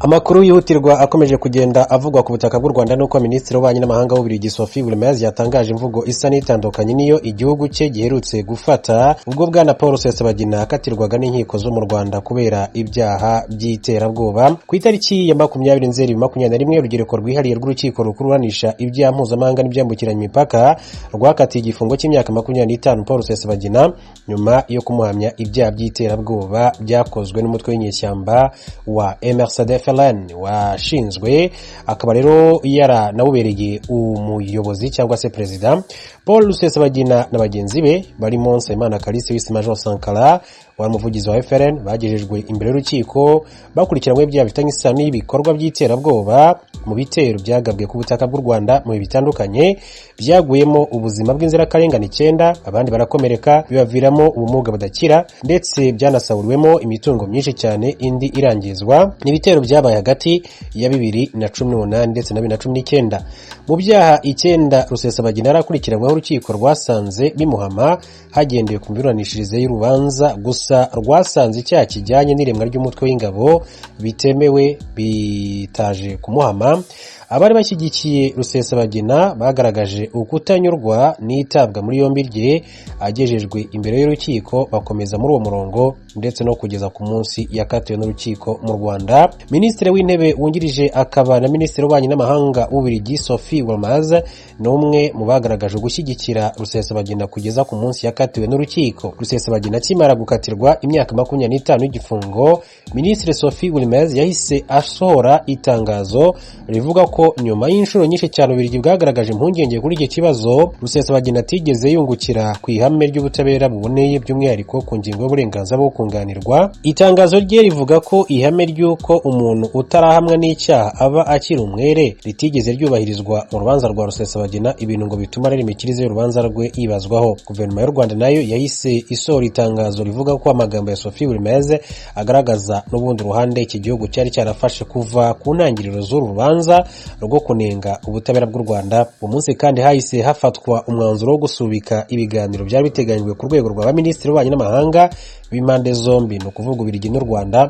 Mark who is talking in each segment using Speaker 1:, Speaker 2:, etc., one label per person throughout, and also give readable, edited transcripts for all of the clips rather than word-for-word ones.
Speaker 1: Amakuru yihutirwa akomeje kugenda avugwa ku butaka bw'u Rwanda nuko Minisitiri w'Ububanyi n'Amahanga w'Ububiligi, Sophie Wilmès, yatangaje imvugo isa n'itandukanye niyo igihugu cye giherutse gufata ubwo Bwana Paul Rusesabagina akatirwaga n'inkiko zo mu Rwanda kubera ibyaha by'iterabwoba. Ku itariki ya 20 Nzeri 2021, urugereko rwihariye rw'Urukiko Rukuru ruburanisha ibyaha mpuzamahanga n'ibyambukiranya imipaka rwakatiye igifungo cy'imyaka 25 Paul Rusesabagina nyuma yo kumuhamya ibyaha by'iterabwoba byakozwe n'umutwe w'inyeshyamba wa MRCD FLN washinzwe, akaba rero yaranawubereye umuyobozi cyangwa se perezida. Paul Rusesabagina na bagenzi be barimo Nsabimana Callixte wise Major Sankara, wari umuvugizi wa FLN, bagejejwe imbere y'urukiko bakurikiranyweho ibyaha bifitanye isano n'ibikorwa by'iterabwoba mu bitero byagabwe ku butaka bw'u Rwanda mu bihe bitandukanye, byaguyemo ubuzima bw'inzirakarengane icyenda, abandi barakomereka bibaviramo ubumuga budakira, ndetse byanasahuriwemo imitungo myinshi cyane, indi irangizwa. Ni ibitero byabaye hagati ya 2018 ndetse na 2019. Mu byaha icyenda Rusesabagina yarakurikiranyweho, urukiko rwasanze bimuhama hagendewe ku miburanishirize y'urubanza. Gusa rwasanze icyaha kijyanye n'iremwa ry'umutwe w'ingabo bitemewe bitaje kumuhama. Abari bashyigikiye Rusesabagina bagaragaje ukutanyurwa n'itabwa muri yombi rye agejejwe imbere y'urukiko, bakomeza muri uwo murongo ndetse no kugeza ku munsi yakatiwe n'urukiko mu Rwanda. Minisitiri w'Intebe wungirije akaba na Minisitiri w'Ububanyi n'Amahanga w'Ububiligi, Sophie Wilmès, ni umwe mu bagaragaje gushyigikira Rusesabagina kugeza ku munsi yakatiwe n'urukiko. Rusesabagina akimara gukatirwa imyaka 25 y'igifungo, Minisitiri Sophie Wilmès yahise asohora itangazo rivuga ko nyuma y'inshuro nyinshi cyane Ububiligi bwagaragaje impungenge kuri iki kibazo, Rusesabagina atigeze yungukira ku ihame ry'ubutabera buboneye, by'umwihariko ku ngingo y'uburenganzira bwo kunganirwa. Itangazo rye rivuga ko ihame ry'uko umuntu utarahamwa n'icyaha aba akiri umwere ritigeze ryubahirizwa mu rubanza rwa Rusesabagina, ibintu ngo bituma rero imikirize y'urubanza rwe yibazwaho. Guverinoma y'u Rwanda nayo yahise isohora itangazo rivuga ko amagambo ya Sophie Wilmès agaragaza n'ubundi ruhande iki gihugu cyari cyarafashe kuva ku ntangiriro z'uru rubanza rwo kunenga ubutabera bw'u Rwanda. Uwo munsi kandi hahise hafatwa umwanzuro wo gusubika ibiganiro byari biteganyijwe ku rwego rwa baminisitiri b'ububanyi n'amahanga b'impande zombi, ni ukuvuga Ububiligi n'u Rwanda.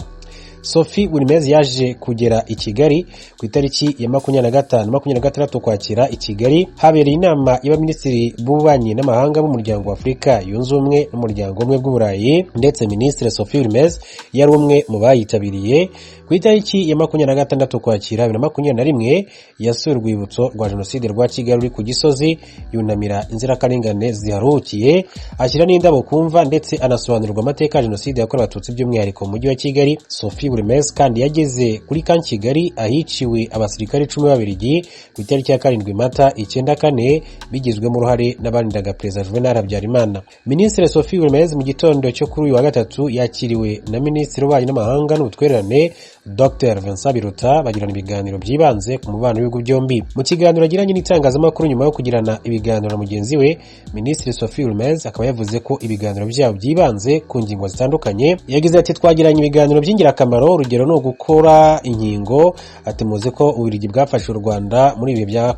Speaker 1: Sophie Wilmès yaje kugera i Kigali ku itariki ya 25, 26 Ukwakira. I Kigali habereye inama y'abaminisitiri b'ububanyi n'amahanga b'Umuryango wa Afurika Yunze Ubumwe n'Umuryango w'Ubumwe bw'Uburayi, ndetse Minisitiri Sophie Wilmès yari umwe mu bayitabiriye. Ku itariki ya 26 Ukwakira 2021, yasuye Urwibutso rwa Jenoside rwa Kigali ruri ku Gisozi, yunamira inzirakarengane ziharuhukiye, ashyira n'indabo ku mva, ndetse anasobanurirwa amateka ya Jenoside yakorewe Abatutsi, by'umwihariko mu mujyi wa Kigali. Sophie Wilmès kandi yageze kuri Camp Kigali ahiciwe abasirikare 10 b'Ababiligi ku itariki ya 7 Mata 94, bigizwemo uruhare n'abarindaga Perezida Juvenal Habyarimana. Minisitiri Sophie Wilmès mu gitondo cyo kuri uyu wa gatatu yakiriwe na Minisitiri w'Ububanyi n'Amahanga n'Ubutwererane, Dr Vincent Biruta, bagirana ibiganiro byibanze ku mubano w'ibihugu byombi. Mu kiganiro yagiranye n'itangazamakuru nyuma yo kugirana ibiganiro na mugenzi we, Minisitiri Sophie Wilmès akaba yavuze ko ibiganiro byabo byibanze ku ngingo zitandukanye. Yagize ati: "Twagiranye ibiganiro by'ingirakamaro, urugero ni ugukora inkingo." Ati: "Muzi ko Ububiligi bwafashe u Rwanda muri ibi bya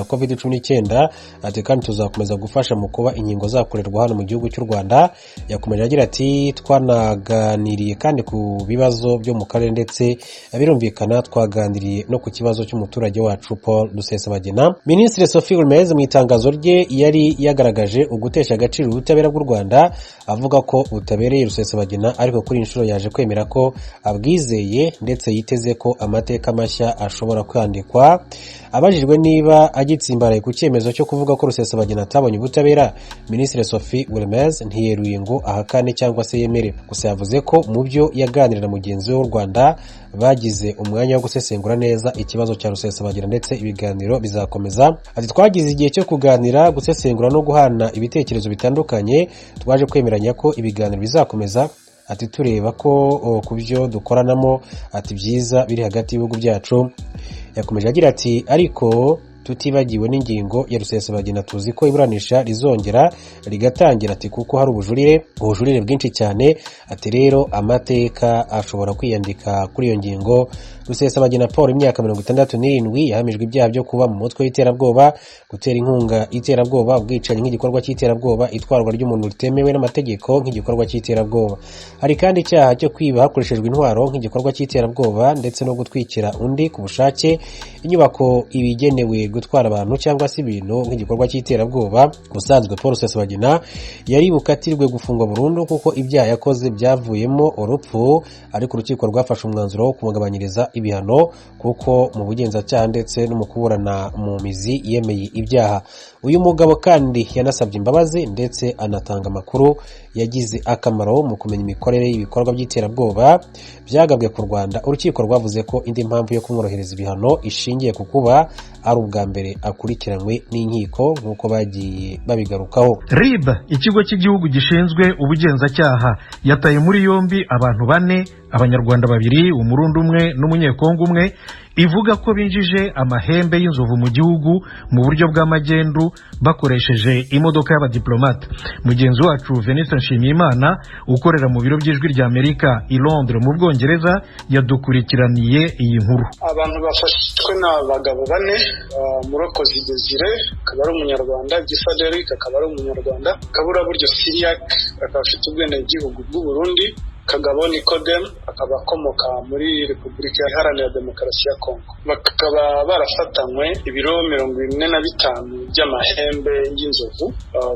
Speaker 1: COVID-19." Ati: "Kandi tuzakomeza gufasha mu kuba inkingo zakorerwa hano mu gihugu cy'u Rwanda." Yakomeje agira ati: "Twanaganiriye kandi ku bibazo byo mu karere, ndetse birumvikana twaganiriye no ku kibazo cy'umuturage wacu Paul Rusesabagina." Minisitiri Sophie Wilmès mu itangazo rye yari yagaragaje ugutesha agaciro ubutabera bw'u Rwanda, avuga ko butabereye Rusesabagina, ariko kuri iyi nshuro yaje kwemera ko abwizeye ndetse yiteze ko amateka mashya ashobora kwandikwa. Abajijwe niba agitsimbaraye ku cyemezo cyo kuvuga ko Rusesabagina atabonye ubutabera, Minisitiri Sophie Wilmès ntiyeruye ngo ahakane cyangwa se yemere. Gusa yavuze ko mu byo yaganira na mugenzi we w'u Rwanda bagize umwanya wo gusesengura neza ikibazo cya Rusesabagina, ndetse ibiganiro bizakomeza. Ati: "Twagize igihe cyo kuganira, gusesengura no guhana ibitekerezo bitandukanye. Twaje kwemeranya ko ibiganiro bizakomeza." Ati: "Tureba ko ku byo dukoranamo," ati, "byiza biri hagati y'ibihugu byacu." Yakomeje agira ati: "Ariko tutibagiwe n'ingingo ya Rusesabagina, tuzi ko iburanisha rizongera rigatangira," ati, "kuko hari ubujurire, ubujurire bwinshi cyane." Ati: "Rero amateka ashobora kwiyandika kuri iyo ngingo." Rusesabagina Paul, imyaka 67, yahamijwe ibyaha byo kuba mu mutwe w'iterabwoba, gutera inkunga iterabwoba, ubwicanyi nk'igikorwa cy'iterabwoba, itwarwa ry'umuntu ritemewe n'amategeko nk'igikorwa cy'iterabwoba. Hari kandi icyaha cyo kwiba hakoreshejwe intwaro nk'igikorwa cy'iterabwoba, ndetse no gutwikira undi ku bushake inyubako ibigenewe gutwara abantu cyangwa se ibintu nk'igikorwa cy'iterabwoba. Ubusanzwe Paul Rusesabagina yari bukatirwe gufungwa burundu kuko ibyaha yakoze byavuyemo urupfu, ariko urukiko rwafashe umwanzuro wo kumugabanyiriza ibihano kuko mu bugenzacyaha ndetse no mu kuburana mu mizi yemeye ibyaha. Uyu mugabo kandi yanasabye imbabazi ndetse anatanga amakuru yagize akamaro mu kumenya imikorere y'ibikorwa by'iterabwoba byagabwe ku Rwanda. Urukiko rwavuze ko indi mpamvu yo kumworohereza ibihano ishingiye ku kuba ari ubwa mbere akurikiranywe n'inkiko, nk'uko bagiye babigarukaho.
Speaker 2: RIB, ikigo cy'igihugu gishinzwe ubugenzacyaha, yataye muri yombi abantu bane, Abanyarwanda babiri, Umurundi umwe n'Umunyekongo umwe, ivuga ko binjije amahembe y'inzovu mu gihugu mu buryo bw'amagendu bakoresheje imodoka y'abadiplomate. Mugenzi wacu Venuste Nshimiyimana ukorera mu biro by'Ijwi rya Amerika i Londres mu Bwongereza yadukurikiraniye iyi nkuru.
Speaker 3: Abantu bafashwe ni abagabo bane: Murokozi Desire akaba ari Umunyarwanda, Gisa Derrick akaba ari Umunyarwanda, Kaburaburyo Siriak akaba afite ubwenegihugu bw'u Burundi, Kagabo Nicodem akaba akomoka muri Repubulika Iharanira Demokarasi ya Kongo. Bakaba barafatanywe ibiro 45 by'amahembe y'inzovu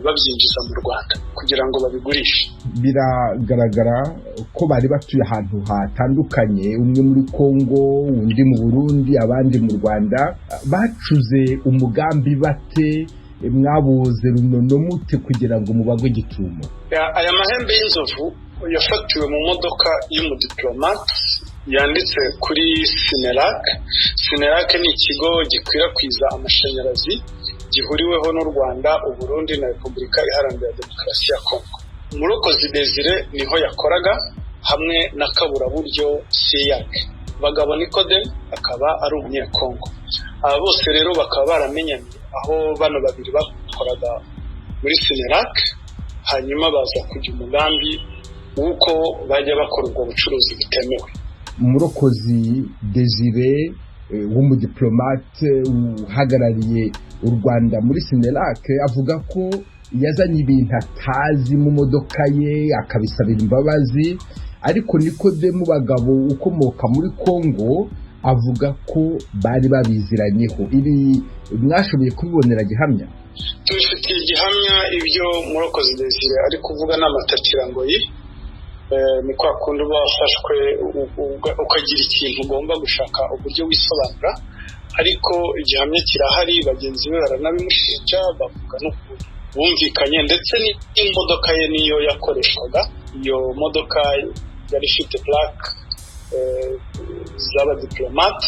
Speaker 3: babyinjiza mu Rwanda kugira ngo babigurishe.
Speaker 4: Biragaragara ko bari batuye ahantu hatandukanye, umwe muri Kongo, undi mu Burundi, abandi mu Rwanda. Bacuze umugambi bate? Mwabuze runono mute kugira ngo mubagwe gitumo?
Speaker 3: Aya mahembe y'inzovu yafatiwe mu modoka y'umudiplomate yanditse kuri Sinelac. Sinelac ni ikigo gikwirakwiza amashanyarazi gihuriweho n'u Rwanda, Uburundi na Repubulika Iharanira Demokarasi ya Kongo. Murokozi Desire niho yakoraga hamwe na Kaburaburyo Siyak. Bagabo Nicodem akaba ari Umunyekongo. Aba bose rero bakaba baramenyanye aho bano babiri bakoraga muri Sinelac, hanyuma baza kujya umugambi w'uko bajya bakora ubwo bucuruzi butemewe.
Speaker 4: Murokozi Desire w'umudiplomate uhagarariye u Rwanda muri Sinelac avuga ko yazanye ibintu atazi mu modoka ye, akabisabira imbabazi, ariko Nikodemu Bagabo ukomoka muri Kongo avuga ko bari babiziranyeho. Ibi mwashoboye kubibonera gihamya?
Speaker 3: Tubifitiye gihamya. Ibyo Murokozi Desire ari kuvuga ni amatakirangoyi, ni kwa kundi uba wafashwe ukagira ikintu ugomba gushaka uburyo wisobanura, ariko igihamya kirahari, bagenzi be baranabimushinja, bavuga n'ukuntu bumvikanye, ndetse n'imodoka ye niyo yakoreshwaga. Iyo modoka yari ifite plaque z'abadiplomate.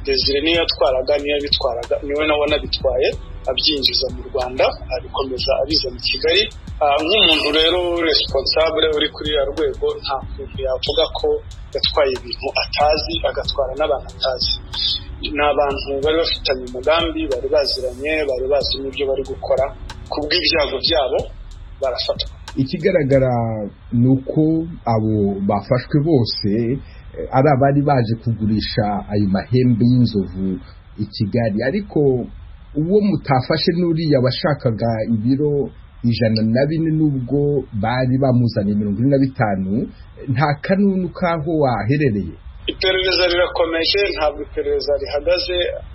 Speaker 3: Desire niyo yatwaraga, niyo yabitwaraga, niwe nawe wanabitwaye abyinjiza mu Rwanda, abikomeza abizana i Kigali. Nk'umuntu rero responsable uri kuri uriya rwego, nta kuntu yavuga ko yatwaye ibintu atazi, agatwara n'abantu atazi. Ni abantu bari bafitanye umugambi, bari baziranye, bari bazi n'ibyo bari gukora. Ku bw'ibyago byabo barafatwa.
Speaker 4: Ikigaragara ni uko abo bafashwe bose ari abari baje kugurisha ayo mahembe y'inzovu i Kigali, ariko uwo mutafashe n'uriya washakaga ibiro 104, nubwo bari bamuzaniye 45, nta kanunu k'aho waherereye.
Speaker 3: Iperereza rirakomeje, ntabwo iperereza rihagaze.